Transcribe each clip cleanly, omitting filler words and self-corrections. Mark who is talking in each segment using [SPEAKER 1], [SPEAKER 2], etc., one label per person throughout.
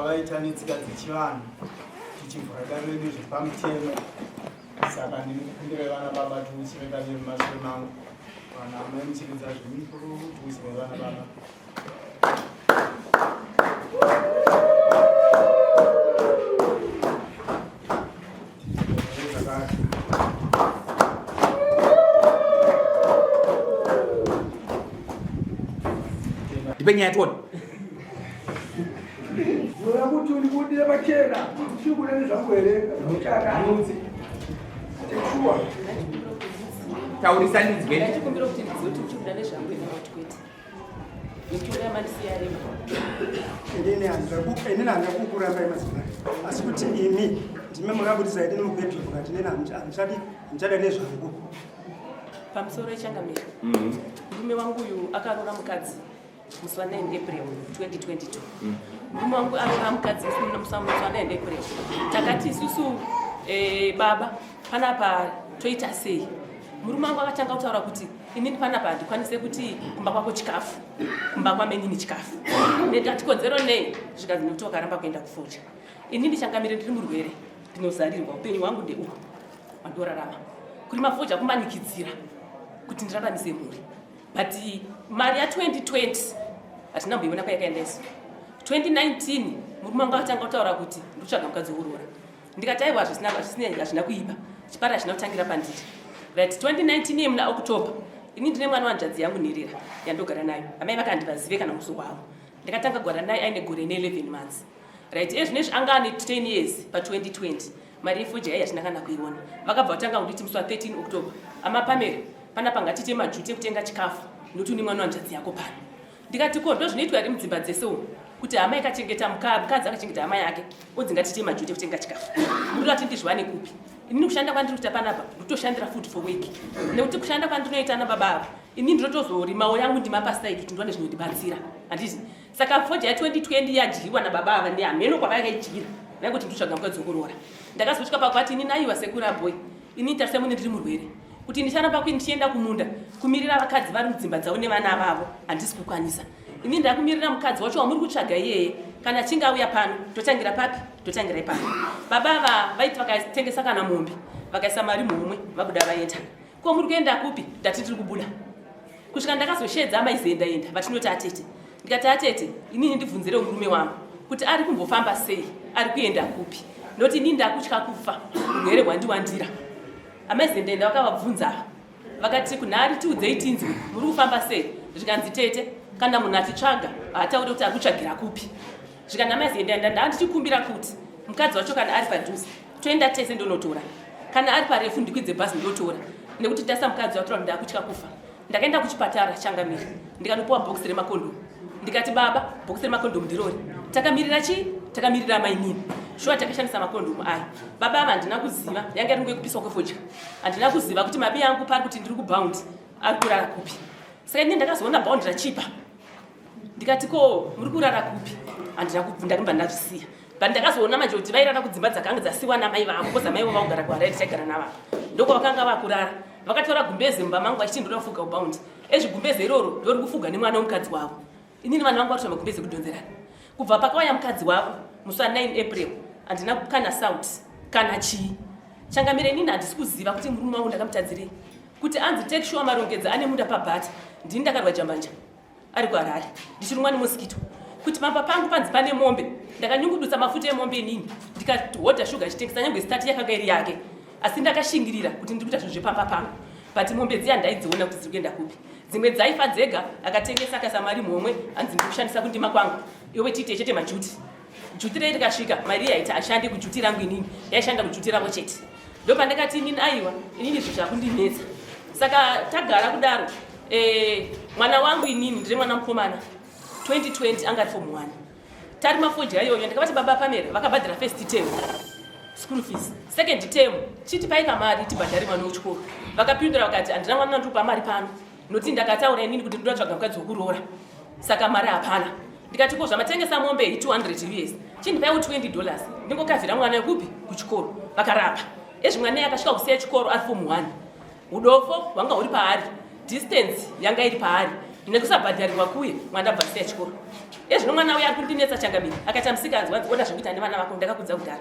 [SPEAKER 1] kwavaita netsika dzechivanhu, tichivhura dare redu zvepamutemo. Saka ndinokukumbirai vana baba tiuchire dare mumashure mangu, vana amai muchiridza zvemipururu, tiuchire vana baba.
[SPEAKER 2] Ndipe nyaya tione.
[SPEAKER 3] Unoda kuti undibudire pachena uchiri kuda nezvangu here? Uchaka. Shuwa.
[SPEAKER 2] Taurisa ndinzwe.
[SPEAKER 4] Ndachikumbira kuti ndizive kuti uchiri kuda nezvangu here kana kuti kwete. Nekuti mandisiya rema.
[SPEAKER 5] Inini handina kukurambai madzimai, asi kuti imi ndime makabudisa inini mubedroom mukati inini handichada nezvangu.
[SPEAKER 4] Pamusoro echangamire. Murume wangu uyu akaroora mukadzi musi wa 9 April 2022. Murume wangu aroora mukadzi musi wa 9 April. Takati isusu baba panapa toita sei? Murume wangu akatanga kutaura kuti inini panapa handikwanise kuti kumba kwako chikafu, kumba kwamenini chikafu. Ndikati kodzero nei? Zvikanzi nekuti wakaramba kuenda kufodya. Inini changamire ndiri murwere, ndinozarirwa, upenyu hwangu ndeuhwu hwandorarama. Kurima fodya kumanikidzira kuti ndiraramise mhuri. But mari ya 2020 hatina kumboiona kwayakaenda isu. 2019 murume wangu akatanga kutaura kuti ndikutsvaga mukadzi wekuroora. Ndikati aiwa hazvina kuipa, chipari hachina kutangira pandiri. Right, 2019 iye muna October, ini ndine mwana wanzvadzi yangu nherera yandogara nayo. Amai vakandivazive kana muso wavo. Ndakatanga kugara naye aine gore ne 11 months. Right, iye zvinezvi anga ane 10 years pa 2020. Mari yefodya yai hatina kana kuiona. Vakabva vatanga kunditi musi wa 13 October, amapamere panapa ngatiite majuti ekutenga chikafu nokuti une mwana wanzvadzi yako pano. Ndikati ko ndozvinoitwa here mudzimba dzese umu kuti hama ikachengeta mukadzi akachengeta hama yake onzi ngatiite majuti ekutenga chikafu. Muri kuti ndizviwane kupi? Inini kushanda kwandiri kuita panapa ndikutoshandira food for work, nekuti kushanda kwandinoita nababa ava inini ndinotozorimawo yangu ndima pasaidi kuti ndiwane zvinondibatsira, handiti? Saka fodya ya 2020 yadyiwa nababa ava nehameno kwavakaidyira, vaingoti ndikutsvaga mukadzi wekuroora. Ndakazosvika pakwati inini aiwa sekuru aboy, inini tarisa mune ndiri murwere, kuti ndicharamba ndichienda kumunda kumirira vakadzi vari mudzimba dzavo nevana vavo handisi kukwanisa. Inini ndakumirira mukadzi wacho wamuri kutsvaga iyeye, kana achinge auya pano totangira papi? Totangira ipapo. Baba ava vaiti vakatengesa kana mombe vakaisa mari muhomwe vabuda vaenda. Ko muri kuenda kupi? Ndati tiri kubuda. Kusvika ndakazoshedza amai Zenda enda vatinoti atete. Ndikati atete, inini ndibvunzire murume wangu kuti ari kumbofamba sei, ari kuenda kupi, noti inini ndakutya kufa, urwere hwandiwandira. Amai Zenda enda vakavabvunza vakati kunhari tiudzei tinzwe muri kufamba sei. Zvikanzi tete, kana munhu achitsvaga haatauri kuti ari kutsvagira kupi. Zvikanzi amai Zenda enda ndandichikumbira kuti mukadzi wacho kana ari padhuze toenda tese ndonotora, kana ari parefu ndikwidze bhazi ndotora, nekuti tasa mukadzi watora ndakutya kufa. Ndakaenda kuchipatara changamire ndikanopiwa bhokisi remakondomu. Ndikati baba, bhokisi remakondomu ndirori. Takamirira chii? Takamirira mainini. Shuwa takashandisa makondomu aya. Baba ava handina kuziva, yanga iri nguva yekupiswa kwefodya. Handina kuziva kuti mabi angu pari kuti ndiri kubhaundi ari kurara kupi. Saka inini ndakazoona bhaundi rachipa. Ndikati ko muri kurara kupi? Handina kubvunda ndakabva ndazvisiya. But ndakazoona manje kuti vairara kudzimba dzakanga dzasiwa namai vavo, because amai vavo vaugara kuHarare tichagara navavo. Ndokwavakanga vakurara. Vakatora gumbeze mumba mangu vachiti ndoda kufuga ubaundi. Ezvi gumbeze iroro ndori kufuga nemwana wemukadzi wavo. Inini vanhu vangu vakutora magumbeze kudhonzerana. Kubva pakauya mukadzi wavo musi wa 9 April handina kana sauti kana chii. Changamire inini handisi kuziva kuti murume wangu ndakamutadzirei. Kuti anzi take sure marongedza ane munda pabhata ndini ndakarwa jambanja ari kuHarare ndichirumwa nemosquito. Kuti pamba pangu panzi pane mombe, ndakanyungudutsa mafuta emombe inini ndikahodha shuga chitengesa, nyangwe start yakanga iri yake, asi ndakashingirira kuti ndiri kuita zvinhu zvepamba pangu. But mombe dziya ndaidziona kuti dziri kuenda kupi. Dzimwe dzaifa dzega, akatengesa akaisa mari muhomwe, hanzi ndiri kushandisa kundima kwangu, iwe tiite chete majuti. Juti rei rikasvika mari yaiti ashande kujuti rangu, inini yaishanda kujuti ravo chete. Ndopandakati inini aiwa, inini izvi zvakundinetsa. Saka tagara kudaro, mwana wangu inini ndine mwana mukomana 2020 anga ari form 1. Tari mafodya iyoyo ndakavati baba Pamela vakabhadhara first term school fees, second term chiti paika mari tibhadhare mwana wechikoro. Vakapindura vakati handina mwana ndikupa mari pano, noti ndakataura inini kuti ndoda tsvaga mukadzi wekuroora, saka mari hapana. Ndikati ko zvamatengesa mombe iyi 200 US chindipaiwo $20 ndingokavhira mwana wekupi kuchikoro. Vakarapa ezvi mwana iye akasvika kusiya chikoro ari form 1. Udofo hwanga huri paari, distance yanga iri paari, nekusabhadharirwa kuye mwana abva asiya chikoro. Ezvino mwana uya ari kundinetsa changamire, akaita musikanzwa anzi ona zvekuita nevana vako, ndakakudza kudhara.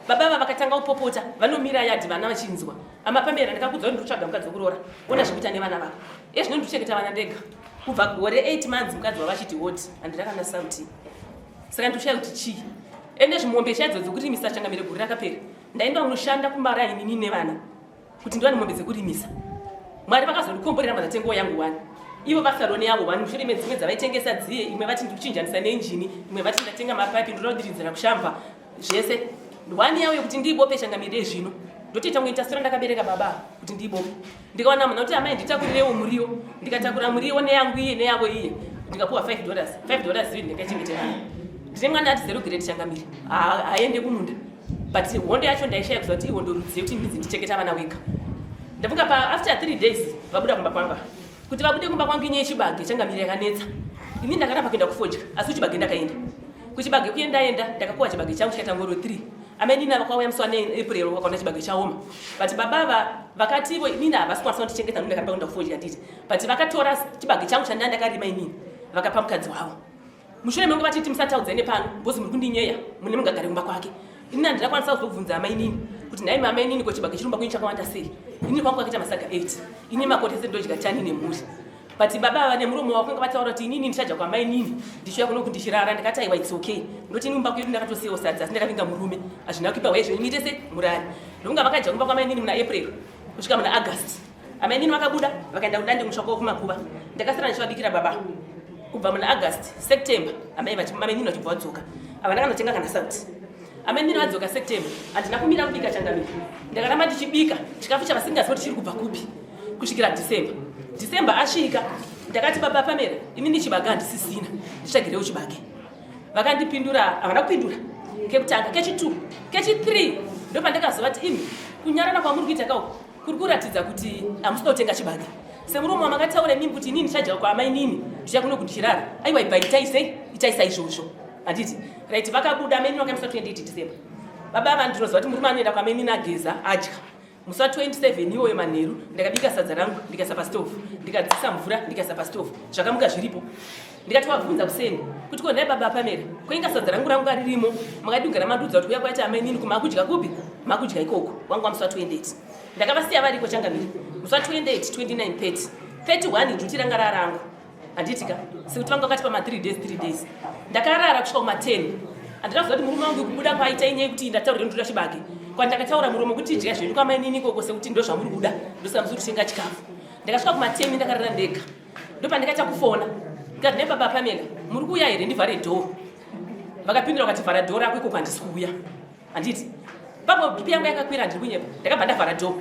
[SPEAKER 4] Baba ava vakatanga kupopota, vanomira yadhi vana vachinzwa. Amapamera ndakakudza kuti ndikutsvaga mukadzi wekuroora, ona zvekuita nevana vako. Ezvino ndikuchengeta vana ndega. Kubva gore 8 months mukadzi wavo achiti hoti, handina kana sauti. Saka ndikushaya kuti chii. Ende zvimombe chaidzo dzekurimisa changamire gore rakapera. Ndaenda kunoshanda kumaraini inini nevana. Kuti ndiwane mombe dzekurimisa. Mwari vakazondikomborera madatengo yangu wani. Ivo vasarone yavo wani mushure medzimwe dzavaitengesa dziye imwe vati ndikuchinjanisa neenjini imwe vati ndatenga mapaipi ndoda kudiridzira kushamba zvese wani yavo yekuti ndiibope changamire zvino ndotoita kunge taswera ndakabereka baba kuti ndiibope ndikawana munhu kuti amai nditakurirewo muriwo ndikatakura muriwo neyangu iye neyavo iye ndikapuwa 5 dollars 5 dollars iyo ndingachengetera ndine mwana ati zero grade changamire haaende kumunda but hondo yacho ndaishaya kuziva kuti ihondo rudzi yekuti ndinzi ndichengeta vana wega ndafunga pa after 3 days vabuda kumba kwangu kuti vabude kumba kwangu inyaya yechibage changamire yakanetsa ini ndakaramba kuenda kufodya asi kuchibage ndakaenda kuchibage kuye ndaenda ndakakuwa chibage changu chikaita ngoro 3 amai nini vakauya musi wa 9 april vakaona chibage chaoma but baba va vakati ivo inini havasi kwanisa kundichengeta nini ndakaramba kuenda kufodya nditi but vakatora chibage changu chandanga ndakarima inini vakapa mukadzi wavo mushure menguva titi musataudzane pano because muri kundinyeya mune mungagare kumba kwake inini handina kwanisa kuzobvunza amainini kuti nhai mamainini ko chibage chirumba kwenyu chakawanda sei inini kwangu kwakaita masaga 8 ini makore ese ndodya tani nemhuri but baba ava nemuromo wavo kanga vataura kuti inini ndichadya kwamainini ndichiuya kuno kundichirara ndikati aiwa its okay ndoti ini kumba kwedu ndakatosiyawo sadza asi ndakavinga murume hazvina kuipa hwai zvenyu muite se murari ndokunga vakadya kumba kwamainini muna april kusvika muna august Amainini vakabuda vakaenda kudande musha kwavo kumakuva. Ndakasara ndichivabikira baba kubva muna August, September amai amainini vachibva vadzoka. Havana kanotenga kana sauti. Amainini vadzoka September, handina kumira kubika changamire. Ndakaramba ndichibika chikafu chavasingazivi kuti chiri kubva kupi kusvikira December. December asvika ndakati baba Pamela, inini chibage handisisina, nditsvagirewo chibage. Vakandipindura, havana kupindura kekutanga, kechi2, kechi3 ndopandakazovati imi kunyarana kwamuri kuita kauku kuri kuratidza kuti hamusi kutotenga chibage semuromo wamakataura imimi kuti inini ndichadya kwaamainini ndichiya kuno kundichirara aiwa ibva itai sei itai saizvozvo handiti right vakabuda amainini vakamusa 28 december baba ava ndinoziva kuti murume anoenda kwamainini ageza adya musi wa 27 iwoyo manheru ndakabika sadza rangu ndikaisa pastove ndikadzisa mvura ndikaisa pastove zvakamuka zviripo ndikati wabvunza kuseni kuti ko nhai baba pamera koinga sadza rangu rangu ririmo makadi kugara mandiudza kuti kuya kwaita amainini kumakudya kupi makudya ikoko wangu wamusi wa 28 ndakavasiya variko changamire musi wa 28 29 30 31 duty ranga rarangu handitika sekuti vanga vakati pama 3 days 3 days ndakarara kusvika kuma 10 handina kuziva kuti murume wangu kubuda kwaita inyaya yekuti ndataurire ndoda chibage kwandakataura muromo kuti idya zvenyu kwamainini ikoko sekuti ndozvamuri kuda ndosaka musi kutenga chikafu ndakasvika kuma 10 ndakarara ndega ndopandikaita kufona ndikati ne baba Pamela muri kuuya here ndivhare dhoo vakapindura vakati vhara dhoo rako ikoko handisi kuuya handiti papo bp yangu yakakwira handiri kunyepa ndakabva ndavhara dhoo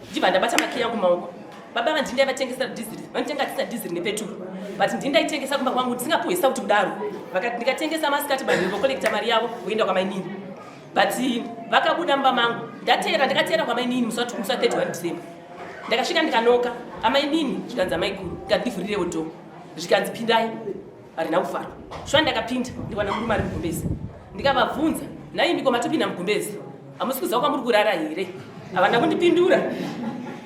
[SPEAKER 4] ndichibva ndabata makiyi yangu maoko baba vandini ndaivatengesa dhiziri vanotenga tisa dhiziri nepeturu but ndini ndaitengesa kumba kwangu ndisingapuhwe sauti kudaro vakati ndikatengesa masikati vanhu vokolekta mari yavo voenda kwamainini but vakabuda mumba mangu ndateera ndakateera kwamainini musi wa 31 december ndakasvika ndikanoka amainini zvikanzi amaiguru ndikati ndivhurirewo dhoo zvikanzi pindai harina kuvharwa shuwa ndakapinda ndikawana murume ari mugumbezi ndikavabvunza nhai ndiko matopinda mugumbezi hamusi kuziva kwamuri kurara here havana kundipindura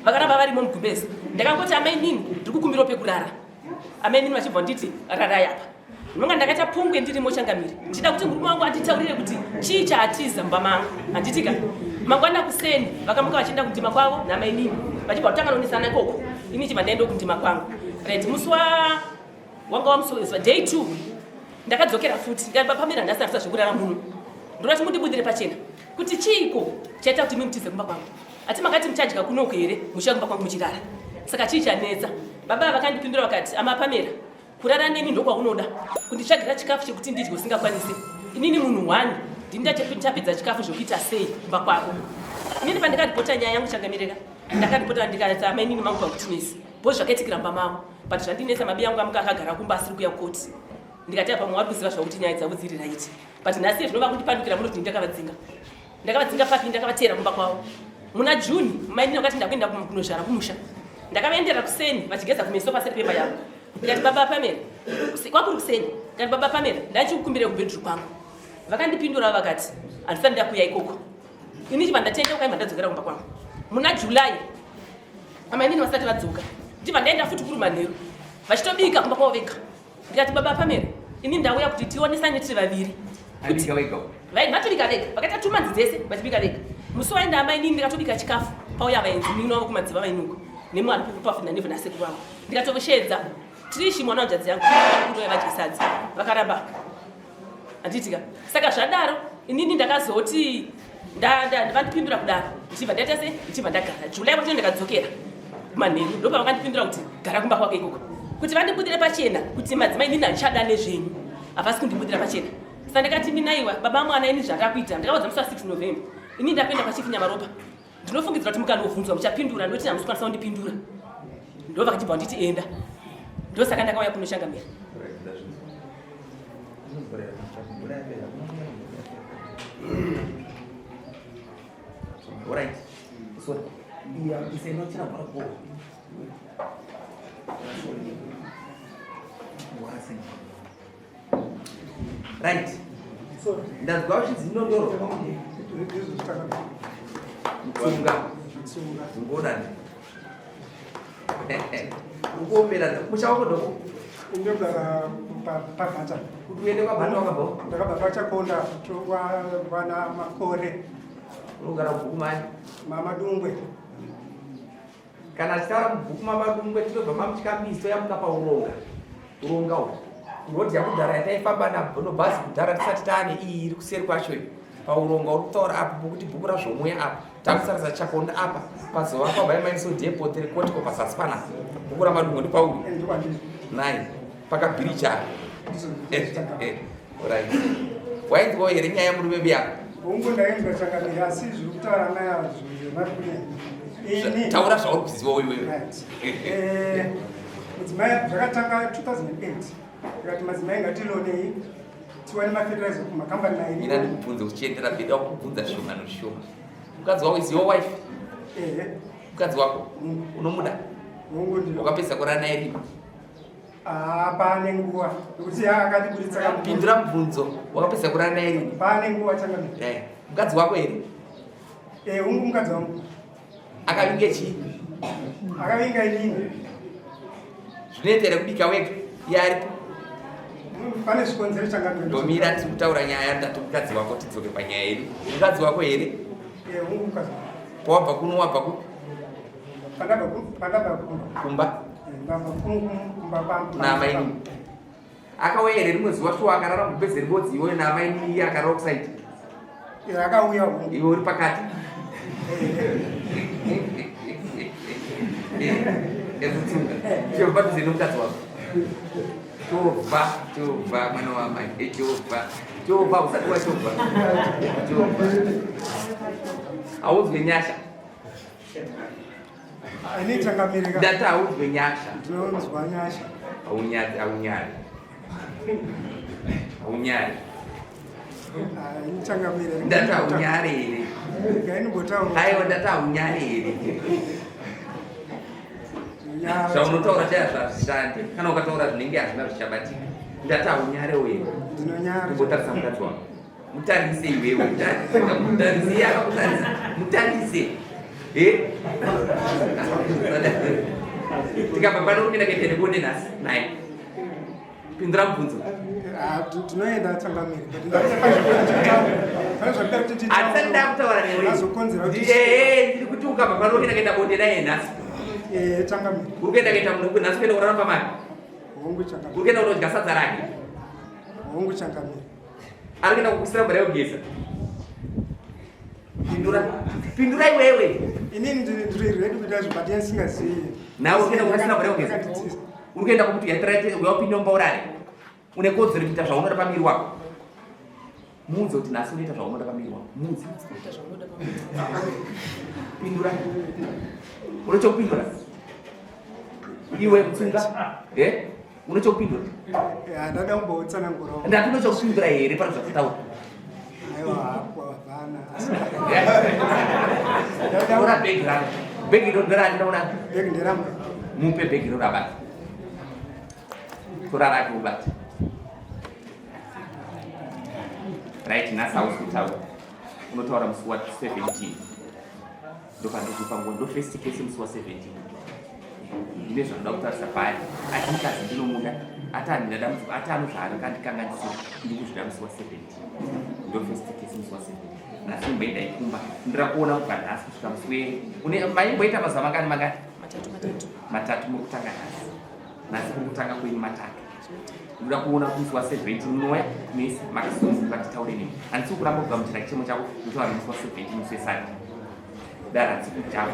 [SPEAKER 4] vakaramba varimo mugumbezi ndakangoti amainini ndiri kukumbirawo pekurara amainini vachibva nditi rarai apa ndinonga ndakaita pungwe ndirimo changamire ndichida kuti murume wangu anditaurire kuti chii chaatiza mumba mangu handitika mangwana kuseni vakamuka vachienda kundima kwavo namainini vachibva kutanga nonisana ikoko ini chibva ndaenda kundima kwangu right musi wa wanga wamusi day 2 ndakadzokera futi ndikati pamira nhasi handisa zvekurara muno ndoda kuti mundibudire pachena kuti chiiko chaita kuti mimutize kumba kwangu ati makati muchadya kunoku here muchiya kumba kwangu muchirara saka chii chanetsa baba vakandipindura vakati amapamera kurara neni ndokwaunoda kunditsvagira chikafu chekuti ndidye usingakwanise inini munhu one ndini ndachapedza chikafu zvokuita sei kumba kwako inini pandakaripota nyaya yangu changamireka ndakaripota ndikati amainini mangu pakutinesi bo zvakaitikira mumba mavo but zvandinetsa mabi yangu amuka akagara kumba asiri kuya kukoti ndikati apa mwe vari kuziva zvakuti nyaya dzavo dziri right but nhasi zvinova kundipandukira munoti ndakavadzinga ndakavadzinga papi ndakavateera kumba kwavo muna june mainini vakati ndakuenda kunozvara kumusha ndakavaendera kuseni vachigeza kumeso paseri pemba yavo ndikati baba pamela kwakuri kuseni ndikati baba pamela ndachikukumbira kubedroom kwangu vakandipindura vakati handisati ndakuya ikoko ini chibva ndatendeuka imba ndadzokera kumba kwangu muna july amainini vasati vadzoka ndibva ndaenda futi kuri manheru vachitobika kumba kwavo vega ndikati baba pamela Ini ndauya kuti tionesane tiri vaviri.
[SPEAKER 2] Aibika vega.
[SPEAKER 4] Vatobika vega. Vakaita 2 months dzese vachibika vega. Musi waenda amai inini ndikatobika chikafu. Pauya vaenzi munin'ina wavo kumadziva vainuka. Nemwana pafina nevhu nasekuru vangu. Ndikatovosheedza Trish mwana wanzvadzi yangu kuti vadye sadza. Vakaramba. Handitika. Saka zvadaro inini ndakazoti vandipindura kudaro ndichibva ndaita sei ndichibva ndagara July wacho ndakadzokera kumanheru ndopavakandipindura kuti gara kumba kwake ikoko kuti vandibudire pachena kuti madzimai inini handichada nezvenyu havasi kundibudira pachena saka ndakati minaiwa baba mwana ini zvatakuita ndakaudza musi wa 6 November ini ndakuenda kwachief Nyamaropa ndinofungidzira kuti mukanobvunzwa muchapindura ndoti hamusi kukwanisa kundipindura ndo vakachibva vanditi enda ndosaka ndakauya kunoshangamira.
[SPEAKER 2] Alright. So, yeah, isenochira bora ko. Right. Ndazwa uchinzi ndondoro. Mutsunga. Ngodani. Ukuombera musha wako ndoko.
[SPEAKER 5] Ndogara pabhata.
[SPEAKER 2] Kuti uende kwabhata wakabva?
[SPEAKER 5] Ndakabva pachakonda wana makore.
[SPEAKER 2] Unogara mubhuku mani?
[SPEAKER 5] Mama Dungwe.
[SPEAKER 2] Kana achitaura mubhuku mamadungwe tinobva mamutyamisi toyamuka pauronga. Uronga uhu. Road yakudhara yataifamba nobhazi kudhara tisati taane iyi iri kuseri kwacho iyi. Pauronga uri kutaura apo pokuti bhuku razvomuya apa. Takusarisa chakonda apa. Pazovakwa by Maiso Depot rekotiko pazasi panapa. Bhuku ramadungwe ndipauri. Nai. Pakabhiricha apa. Right. Wainzwawo here nyaya murume biyako?
[SPEAKER 5] Hongu ndainzwa changamire asi zviri kutaura mai ava zvemakune. Ini
[SPEAKER 2] taura zvauri kuziva iwewe.
[SPEAKER 5] Right. Mudzimai zvakatanga 2008. Ndikati madzimai ngatilonei tiwane mafertilizer kumakambani mairi.
[SPEAKER 2] Mina ndikubvunze uchiendera mberi ndakubvunza zvishoma nezvishoma. Mukadzi wako is your wife?
[SPEAKER 5] Ehe.
[SPEAKER 2] Mukadzi wako unomuda?
[SPEAKER 5] Hongu ndino.
[SPEAKER 2] Wakapedza kurara naye rini?
[SPEAKER 5] Ah, pane nguva nekuti akandiburitsa kamu.
[SPEAKER 2] Pindura mubvunzo. Wakapedza kurara naye rini?
[SPEAKER 5] Pane nguva changamire.
[SPEAKER 2] Mukadzi wako here?
[SPEAKER 5] Hongu mukadzi wangu.
[SPEAKER 2] Akavinga chii?
[SPEAKER 5] Akavinga inini.
[SPEAKER 2] Zvinoita here kubika wega? Iye aripo.
[SPEAKER 5] Pane zvikonzero changamire.
[SPEAKER 2] Ndomira tiri kutaura nyaya ndati mukadzi wako tidzoke panyaya yedu. Mukadzi wako here?
[SPEAKER 5] Hongu mukadzi wangu.
[SPEAKER 2] Pawabva kuno wabva kupi?
[SPEAKER 5] Pandabva kumba.
[SPEAKER 2] Kumba?
[SPEAKER 5] Ndabva kumba kwangu.
[SPEAKER 2] Naamainini. Akauya here rimwe zuva shuwa akarara mubhezeri bodzi iwe naamainini iye akarara kusaidi?
[SPEAKER 5] Akauya hongu.
[SPEAKER 2] Iwe uri pakati. Ekutsunga. Chobva padhuze nemukadzi wako. Chobva, chobva mwana wamai. Chobva. Chobva usati wachobva. Chobva. Haunzwe nyasha.
[SPEAKER 5] Ini changamire.
[SPEAKER 2] Ndati haunzwe nyasha.
[SPEAKER 5] Ndinonzwa nyasha.
[SPEAKER 2] Haunyari, haunyari. Haunyari.
[SPEAKER 5] Ini changamire.
[SPEAKER 2] Ndati haunyari here?
[SPEAKER 5] Regai ndimbotaura.
[SPEAKER 2] Aiwa ndati haunyari here? Zvaunotaura chaya zvazvishande. Kana ukataura zvinenge hazvina zvichabatika. Ndati haunyari here?
[SPEAKER 5] Ndinonyara.
[SPEAKER 2] Kumbotarisa mukadzi wako. Mutarise iwewe. Mutarise iye akakutarisa. Mutarise. Tikabva pano kuenda kuita nebonde nhasi naye. Pindura mubvunzo.
[SPEAKER 5] Tinoenda changamire. Pane zvandida kuti
[SPEAKER 2] Handisati ndakutaura newe.
[SPEAKER 5] Azokonzera kuti
[SPEAKER 2] Ndiri kuti ukabva pano kuenda kuita bonde naye nhasi.
[SPEAKER 5] Changamire.
[SPEAKER 2] Uri kuenda kuita munhu nhasi kuenda kurara pamari.
[SPEAKER 5] Hongu changamire.
[SPEAKER 2] Uri kuenda kunodya sadza rake.
[SPEAKER 5] Hongu changamire.
[SPEAKER 2] Ari kuenda kukusira mvura yekugeza. Pindura. Pindura iwewe.
[SPEAKER 5] Inini ndiri ready kuita izvo but ndisingazivi.
[SPEAKER 2] Nawe uri kuenda kukusira mvura yekugeza. Uri kuenda kumuti yatirate uyapinde mumba urare. Une kodzero kuita zvaunoda pamiri wako. Muudze kuti nhasi unoita zvaunoda pamiri wako. Muudze. Pindura. Une chokupindura. Iwe mutsunga. Une chokupindura.
[SPEAKER 5] Ndada kumbotsanangura.
[SPEAKER 2] Ndati une chokupindura here pane zvatataura?
[SPEAKER 5] Aiwa hapo hapana.
[SPEAKER 2] Tora bhegi rako. Bhegi iro nderani ndaona?
[SPEAKER 5] Bhegi nderangu.
[SPEAKER 2] Mupe bhegi iro rabata. Tora rake ubate. Right, nhasi hausi kutaura. Unotaura musi wa 17. Ndopandikupa nguva, ndo first case musi wa 17. Ndine zvanoda kutarisa paari. Ati mukadzi ndinomuda. Ati handina dambudziko, ati ano zvaangandikanganisira ndikuzvida musi wa 17. Ndo first case musi wa 17. Nhasi imboenda ikumba. Ndira kuona kubva nhasi kusvika musi we une maimboita mazuva mangani mangani?
[SPEAKER 4] Matatu matatu.
[SPEAKER 2] Matatu muri kutanga nhasi. Nhasi muri kutanga kwenyu matatu. Ndoda kuona musi wa 17 munouya mese makasununguka titaure nemi. Handisi kuramba kugamuchira chichemo chako ndotaura musi wa 17 musi weSunday. Dara handisi kujamba.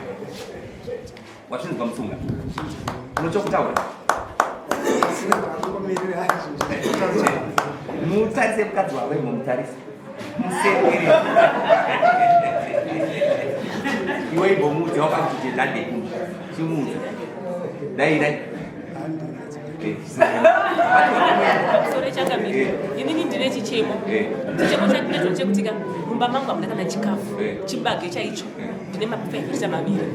[SPEAKER 2] Wazvinzwa Musunga? Unochokutaura? Mutarise mukadzi wako imo mutarise. Musekere. Iwe imbomuudza wakakuti tendande kuno. Chimuudza. Dai dai.
[SPEAKER 4] Pamusoro changamire, inini ndine chichemo. Chichemo chandinacho chekuti ka mumba mangu hamuna kana chikafu, chibage chaicho ndine mafaivhirita maviri,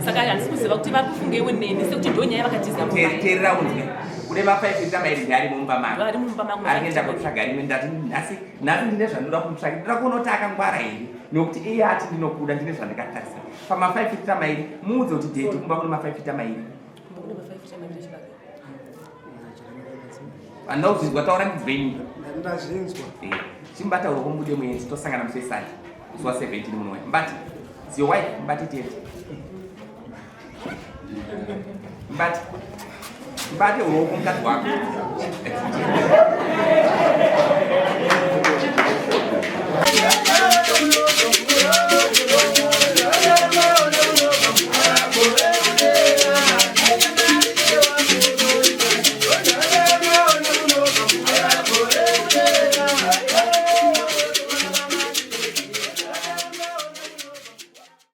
[SPEAKER 4] saka handisi kuziva kuti vari kufungeiwo neni sekuti ndo nyaya vakatiza mumba.
[SPEAKER 2] Teerera unzwe, kune mafaivhirita mairi ndiari mumba mangu,
[SPEAKER 4] Vari mumba mangu.
[SPEAKER 2] Ari kuenda kotsvaga rimwe. Ndati nhasi nhasi ndine zvandinoda kumutsvaga, ndinoda kuona kuti akangwara here, nokuti iye ati ndinokuda, ndine zvandakatarisa pamafaivhirita mairi. Muudze kuti daddy, kumba kune mafaivhirita mairi.
[SPEAKER 4] Kumba kune mafaivhirita maviri echibage.
[SPEAKER 2] Handina kuzvinzwa, taura ndinzweni.
[SPEAKER 5] Ndazvinzwa.
[SPEAKER 2] Chimbata uroko mubude muenzi, tosangana musi weSunday musi wa 17 munouya. Mbati is your wife, mbati tete, mbati mbate uroko mukadzi wako.